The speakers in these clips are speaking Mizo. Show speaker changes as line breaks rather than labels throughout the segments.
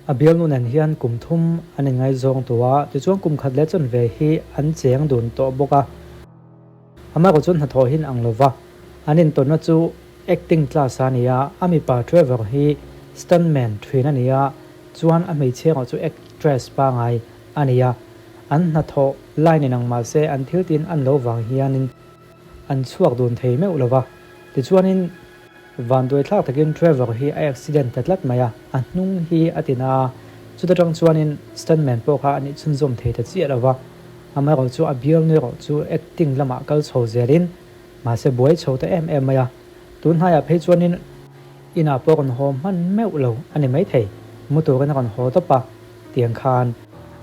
A bialnu nen hian kum thum an inngaizawng tawh a, tichuan kum khat leh chanve hi an cheng dun tawh bawk a. Amaherawh chuan hnathawh hi an ang lo va, an intawnna chu acting class a ni a, a mipa Trevor hi stuntman thin a ni a, chuan a hmeichhia erawh chu actress pangai a ni a. An hnathawh line inang mah se an thil tin an lo vang hianin an chhuak dun thei meuh lo va, tichuanin Vanduai thlak takin Trevor hi a accident ta tlat mai a, a hnung hi a ti na a, chuta tang chuanin stuntman pawh kha a nih chhunzawm thei ta chiah lo va, amaherawh chu a bialnu erawh chu acting lamah kal chho zelin mahse buai chho ta em em mai a, tun hnaiah phei chuanin inah pawh rawn haw hman meuh lo a ni maithei, mu turin a rawn haw tawp a, tiang khan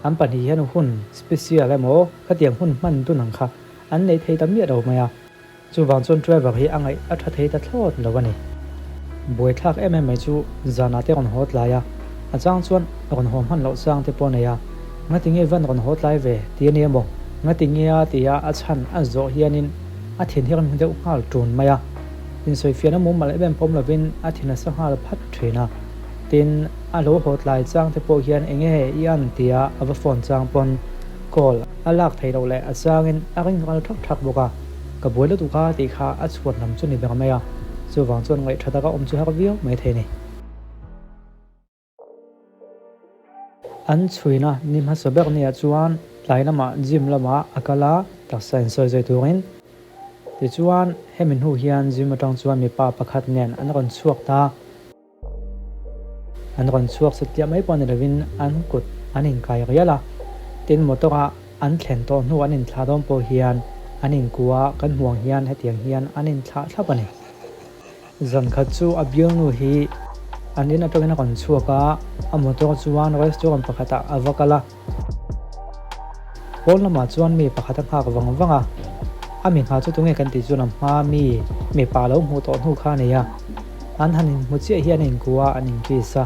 an pahnih hian hun special emaw khatiang hun hman dun ang kha an nei thei ta miah lo mai a. Chuvang chuan Trevor hi a ngaih a tha thei ta thlawt lo a ni. Buaithlak em em mai chu zanah te rawn haw tlai a, a chang chuan rawn haw hman loh chang te pawh a nei a. Ngati nge van rawn haw tlai ve ti a ni emaw, ngati nge a ti a a chhan a zawh hianin a thin hi a rawn hmu deuh nghal ṭun mai a. Insawifiahna mumal em em pawm lovin a thin a sa nghal phat ṭhin a. Tin, a lo haw tlai chang te pawh hian enge i an tia a va phone chang pawn call a lak theih loh leh a changin a ring nghal thak thak bawk a. Ka buai lutuk a tih kha a chhuat lam chu ni ber mai a, chuvang chuan ngaih tha taka awm chu har viau mai thei a ni. An chhuina ni hmasa ber nia chuan tlai lamah gym lamah a kal a, taksa insawi zui turin. Tichuan hemi hnu hian gym atang chuan mipa pakhat nen an rawn chhuak ta. An rawn chhuak satliah mai pawh ni lovin an kut an inkai rial a, tin motor a an thlen tawh hnu an inthlah dawn pawh hian an inkua kan hmuh ang hian hetiang hian an inthlah thlap a ni. Zan khat chu a bialnu hi an in atangin a rawn chhuak a, a motor chuan restaurant pakhatah a va kal a. Pawn lamah chuan mi pakhat a nghak vang vang a, a mi nghah chu tunge kan tih chuan a hma mi mipa lo hmuh tawh hnu kha a nei a, an han inhmu chiah hi an inkua a, an inkiss a.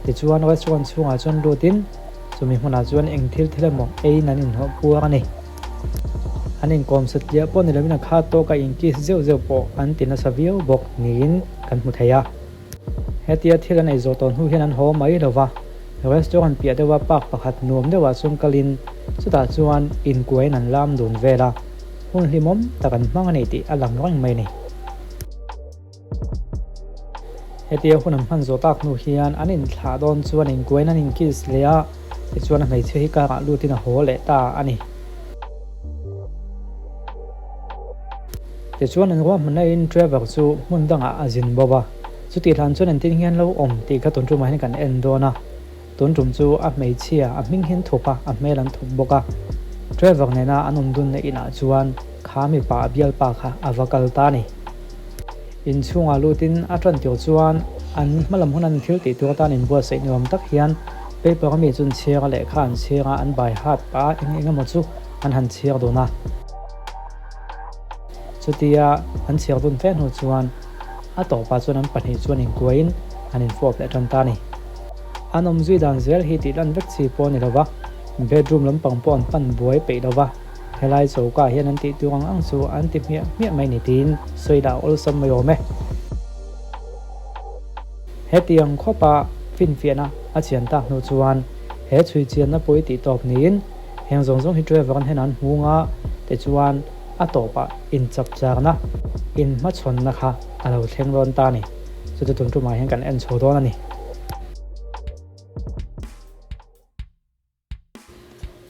Tichuan restaurant chhungah chuan lutin chumi hmunah chuan eng thil thil emaw eiin an inhlawh puar a ni. An inkawm satliah pawh ni lovin a khat tawka inkiss zeuh zeuh pawh an ti nasa viau bawk niin kan hmu thei a. Hetia thil an ei zawh tawh hnu hian an haw mai lo va, restaurant piah deuha park pakhat nuam deuhah chuan kalin chutah chuan inkuain an lam dun vel a, hun hlimawm tak an hmang a ni tih a lang reng mai a ni. Hetia hun an hman zawh tak hnu hian an inthlah dawn chuan inkuain an inkiss leh a, tichuan a hmeichhia hi karah lutin a haw leh ta a ni. Tichuan an ruahmanna in Trevor chu hmun dangah a zin bo va, chutih hlan chuan engtin hian lo awm tih kha tun tumah hian kan en dawn a. Tun tum chu a hmeichhia a hming hian thup a, a hmel an thup bawk a. Trevor nena an awm dunna inah chuan kha mipa a bialpa kha a va kal ta a ni. Inchhungah lutin a tan tir chuan an hmalam hun an thil tih tur atan inbuatsaih nuam tak hian paper ami chu an chhiar a, lehkha an chhiar a, an bai hat pah a, eng eng emaw chu an han chhiar dun a. Chutia an chhiar dun fe hnu chuan a tawpah chuan an pahnih chuan inkuaiin an infawp leh tan ta a ni. An awm zui dan zel hi tih lan vek chi pawh a ni lo va, bedroom lampang pawh an pan buai peih lo va, helai choka hian an tih tur ang ang chu an ti hmiah hmiah mai ni tiin sawi lah awlsam mai awm e. Hetiang khawpa finfiahna a chian tak hnu chuan he chhui chianna pawi tih tawp niin Heng zawng zawng hi Trevor an hen an hmung a, tichuan a tawpah inchapcharna, inhmachhawnna kha a lo thleng dawn ta a ni. Chu chu tun tumah hian kan en chho dawn a ni.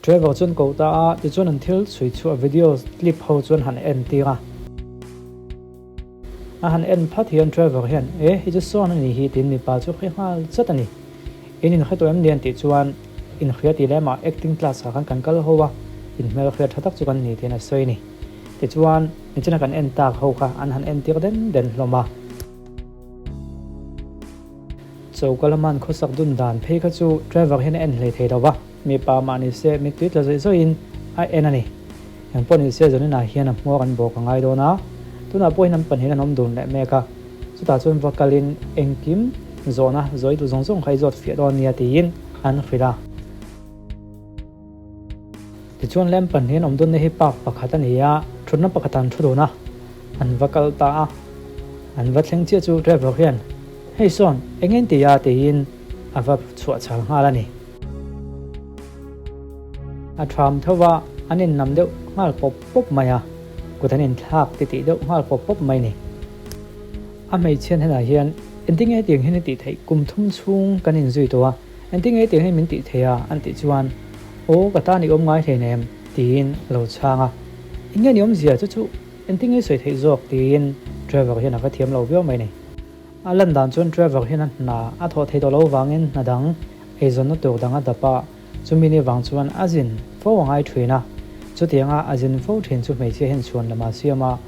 Trevor chuan ko ta a, tichuan an thil chhui chhuah video clip ho chuan han en tir a. A han en phat hian Trevor hian, E, hei chu sawn a ni hi tiin mipa chu hre nghal chat a ni. In inhre tawh em ni an tih chuan inhria tih lemah acting class ah khan kan kal ho a, inhmel hriat tha tak chu kan ni tiin a sawi a ni. Tichuan, nichina kan en tak ho kha an han entir den den hlawm a. Choka lama an khawsak dun dan phei kha chu Trevor hian a en hlei thei lo va, mipa mah ni se mittui tla zawih zawihin a en a ni. Engpawh ni se Zaninah hian a hmuak an bawk a ngai dawn a, tunah pawhin an pahnihin an awm dun leh mek a. Chutah chuan va kalin engkim zawhna zawi duh zawng zawng kha i zawt fiah dawn nia tiin an hrilh a. Tichuan lem pahnihin awm dunna hi park pakhat a ni a, thutna pakhat an thu dun a, an va kal ta a. An va thleng chiah chu driver hian, Hei sawn, eng en ti a? tiin a va chhuah chhal nghal a ni. A ṭham tho va, an innam deuh nghal pawp pawp mai a, kut an inthlak titih deuh nghal pawp pawp mai ni. A hmeichhia hnenah hian, Engtinge hetiang hian i tih theih? Kum thum chhung kan inzui tawh a, engtinge hetiang hian min tih theih a? an tih chuan, Aw, ka tan i awm ngai hlein em? tiin a lo chhang a. Eng nge ni awmzia chu chu engtinge i sawi theih zawk? tiin Trevor hian a va thiam lo viau mai ni. A lan dan chuan Trevor hian a hna a thawh thei tawh lo vangin hna dang eizawnna tur dang a dap a, chumi ni vang chuan a zin fo a ngai thin a. Chutianga a zin fo thin chu hmeichhia hian chhuan lam a siam a,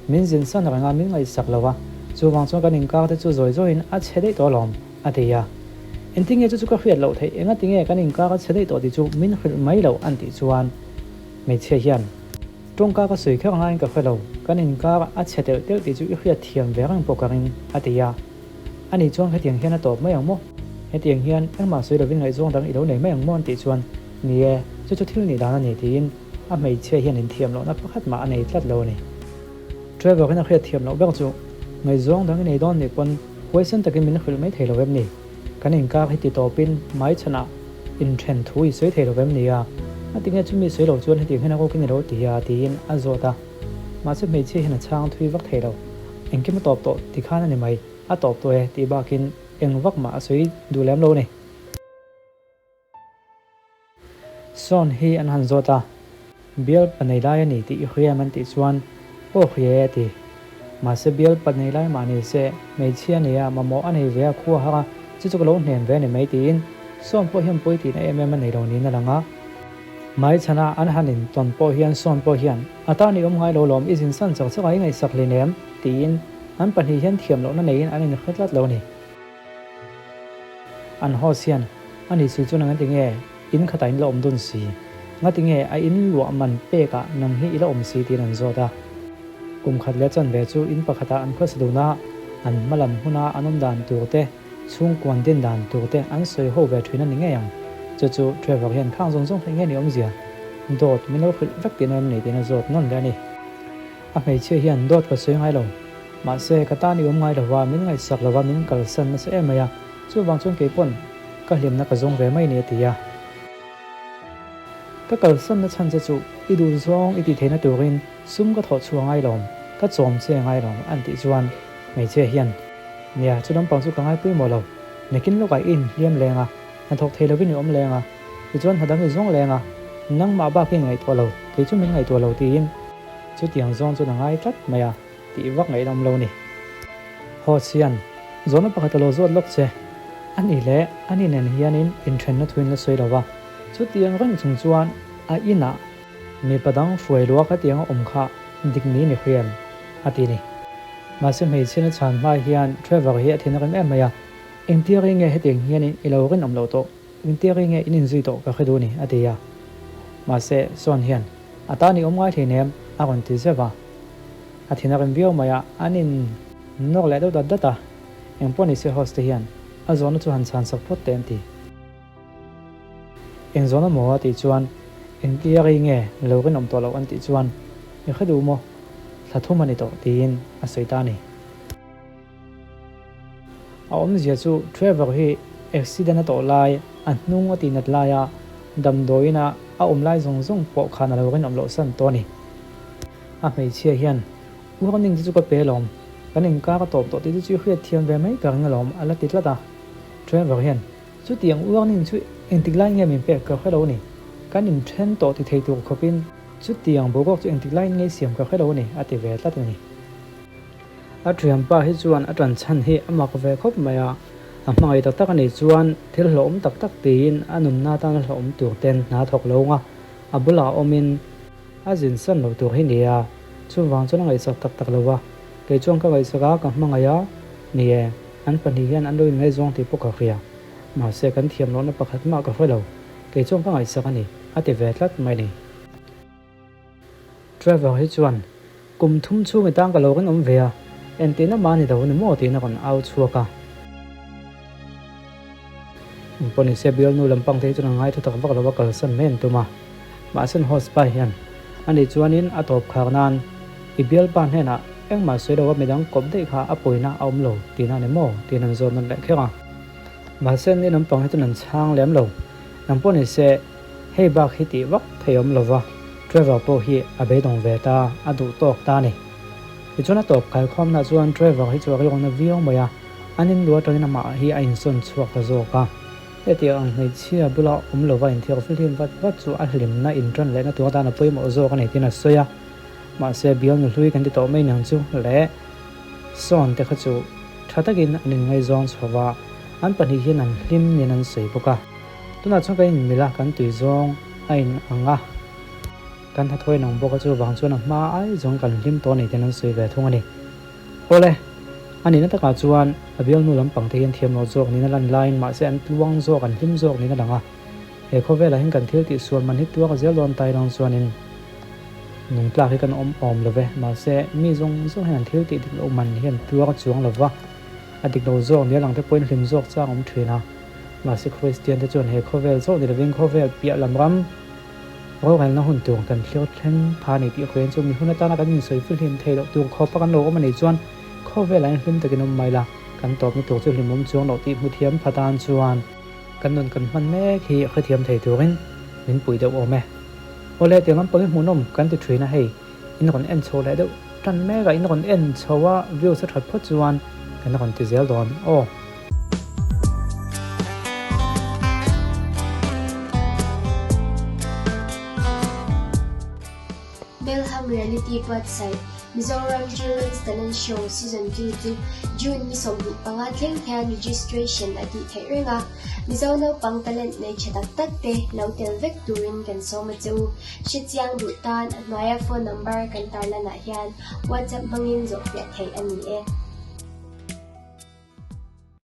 min zin san reng a, min ngaihsak lo a, chuvang chuan kan inkar te chu zawi zawiin a chhe daih tawh alawm, a ti a. Engtinge chu chu ka hriat loh theih, engatinge kan inkar a chhe daih tawh tih chu min hrilh mai loh an tih chuan hmeichhia hian, Tawngka ka sawi kher ngaiin ka hre lo, kan inkar a chhe telh telh tih chu i hriat thiam ve reng pawh ka ring, a ti a. Ani chuan hetiang hian a tawp mai ang maw? Hetiang hian engmah sawi lovin ngaihzawng dang i lo nei mai ang maw? an tih chuan, Ni e, chu chu thil nih dan a ni tiin a hmeichhia hian inthiam lohna pakhat mah a nei tlat lo a ni. Trevor in a hriat thiam loh ber chu, Ngaihzawng dang i nei dawn nih pawn huaisen takin min hrilh mai thei lo em ni? Kan inkar hi ti tawpin hmaichhanah inthen thu i sawi thei lo em ni a? A tinge chumi sawi lo chuan hetiang hian a rawkin i lo ti a? tiin a zawt a. Mahse hmeichhia hian a chhang thui vak thei lo. Engkim a tawp tawh ti khan a ni mai, a tawp tawh e tih bakin eng vak mah a sawi duh lem lo a ni. Sawn hi an han zawt a, Bial pa nei lai a ni tih i hria em an tih chuan, Aw hria e a ti. Mahse bial pa nei lai mah ni se, hmeichhia a nei a, mamawh a nei ve a, khua har a, chu chu ka lo hnem ve a ni mai tiin Sawn pawh hian pawi tihna em em a nei lo niin a lang a. Hmaichhana an han intawn pawh hian Sawn pawh hian, A tan i awm ngai lo lawm, i zin san chak chak a, i ngaihsak hlin em? tiin an pahnih hian thiam lohna neiin an inhre tlat lo a ni. An host hian, A nih si chu nang engti nge in khatah in la awm dun si? Ngati nge a in luah man pekah nang hi i la awm si tiin an zawt a. Kum khat leh chanve chu in pakhatah an khawsa dun a, an hma lam hmuna an awm dan tur te, chhungkuan din dan tur te an sawi ho ve thin a ni ngei ang. Chu chu Trevor hian khang zawng zawng theih nge ni awmzia? Dawt min lo hrilh vek tihna em ni tiin a zawt nawn leh a ni. A hmeichhia hian dawt ka sawi ngai lo. Mahse, ka tan i awm ngai lo va, min ngaihsak lo va, min kalsan nasa em mai a. Chuvang chuan kei pawn ka hlimna ka zawng ve mai ni a ti a. Ka kalsanna chhan che chu i duh zawng i tih theihna turin sum ka thawh chhuah ngai lawm, ka chawm che ngai lawm an tih chuan hmeichhia hian, Nia, chu lampang chu ka ngai pawimawh lo. Nakin lawkah i inhliam leng a, hnathawk thei lovin i awm leng a, tichuan hnadang i zawng leng a, nangmah bak i ngaihtuah lo, kei chu min ngaihtuah lo tiin chutiang zawng chuan a ngai tlat mai a. Tih vak ngaih awm lo ni. Haw chian, zawhna pakhat a lo zawt lawk che. A nih leh a ni nen hianin inthenna thuin la sawi lo va, chutiang reng chung chuan a inah mipa dang hruai lua khatiang a awm kha dik ni ni hriam a ti ni. Mahse hmeichhiana chhan hma hian Trevor hi a thin a rem em mai a, Engtia rei nge hetiang hianin i lo rinawm loh tawh? Engtia rei nge in inzui tawh ka hre duh ni a ti a. Mahse Sawn hian a tan i awm ngai hleinem a rawn ti zeuh a. A thin a rem viau mai a, an in nawr leh deuh dat dat a, eng pawh ni se host te hian a zawhna chu han chhan sak phawt teh an ti. Eng zawhna maw a tih chuan engtia rei nge lo rinawm tawh loh an tih chuan i hre duh maw? Thla thum a ni tawh tiin a sawi ta a ni. A awmzia chu Trevor hi accident a tawh lai, a hnung a tihnat laia damdawiin a a awm lai zawng zawng pawh khan a lo rinawm loh san tawh a ni. A hmeichhia hian, Warning te chu ka pe alawm, kan inkar a tawp tawh tih te chu i hriat thiam ve mai ka ring alawm a la ti tlat a. Trevor hian, Chutiang warning chu engtik lai nge min pek ka hre lo a ni, kan inthen tawh ti thei tur khawpin chutiang boruak chu engtik laiin nge i siam ka hre lo a ni a ti ve tlat a ni. A thianpa hi chuan a tan chhan hi a mak ve khawp mai a, a hmangaih tak tak a nih chuan thil hlauhawm tak tak tiin a nunna atana hlauhawm tur ten hna thawk lo nga a bulah awmin a zin san lo tur hi ni a, chuvang chuan a ngaihsak tak tak lo va, kei chuan ka ngaihsak a, ka hmangaih a, ni e, an pahnih hian an lo inngaihzawng tih pawh ka hria, mahse kan thiam lohna pakhat mah ka hre lo, kei chuan ka ngaihsak a ni, a ti ve tlat mai ni. Trevor hi chuan, Kum thum chhung i tang ka lo rinawm ve a, entirna mah a ni lo ni maw? tiin a rawn au chhuak a. Engpawh ni se bialnu lampang te hi chuan a ngai thutak vak lo a kalsan mai an tum a. Mahse an host pa hian, Ani chuanin a tawp khar nan i bialpa hnenah. Engmah sawi lo a midang kawp daih kha a pawina a awm lo tihna a ni maw? tiin an zawt nawn leh kher a. Mahse ni lampang hi chuan an chhang lem lo. Nang pawh ni se hei bak hi tih vak thei awm lo va, Trevor pawh hi a beidawng ve ta, a duh tawk ta a ni. Tichuan a tawp kaikhawmna chuan Trevor hi chu a riakna viau mai a, an in lu atangin amah hi a insawn chhuak ta zawk a. Hetiang ang hmeichhia bula awm lova inthiar fihlim vat vat chu a hlimna intan lehna tur atan a pawimawh zawk a ni tiin a sawi a. Mahse bialnu hlui kan ti tawh mai nang chu le Sawn te kha chu tha takin an inngaizawng chho va, an pahnih hian an hlim niin an sawi bawk a. Tunah chuan kan inmilh a, kan tui zawng a in ang a, kan hnathawh in ang bawk a, chuvang chuan a hma ai zawng kan hlim tawh a ni tiin an sawi ve thung a ni. Awle, a nihna takah chuan a bialnu lampang te hian thiam loh zawk niin a lan laiin mahse an tluang zawk, an hlim zawk niin a lang a. He khawvelah hian kan thil tih sual man hi tuak zel dawn tai lang chuanin nung tlak hi kan awm awm lo ve. Mahse, mi zawng zawng hian an thil tih dik loh man hi an tuak chuang lo va, a dik lo zawk nia lang te pawhin hlim zawk chang awm thin a. Mahse, Kristian te chuan he khawvel zawk ni lovin khawvel piah lam ram rorelna hun tur kan thlir thleng pha a ni tih hriain chu mi hun atana kan insawi fihlim theih loh tur khawpa kan lo awm a nih chuan khawvelah hian hlim takin awm mai la, kan tawpna tur chu hlimawm chuang loh tih hmu thiam pha tan chuan. Kan nun kan hman mek hi hrethiam thei turin min pui deuh awm e. Awle tiang lampang hi hmuhnawm kan ti thin a hei, in rawn en chho leh deuh tan mek a, in rawn en chho a views a that phawt chuan kan rawn ti zel dawn aw.
Belham Reality buatsaih Mizoram Children's Talent Show Season 2 chu June ni 25 thleng hian registration a tih theih reng a, Mizo naupang talent nei tha tak tak te lo tel vek turin kan sawm a che u. Hrechiang duh tan a hnuaia phone number kan tarlanah hian WhatsApp hmangin zawhfiah theih a ni e.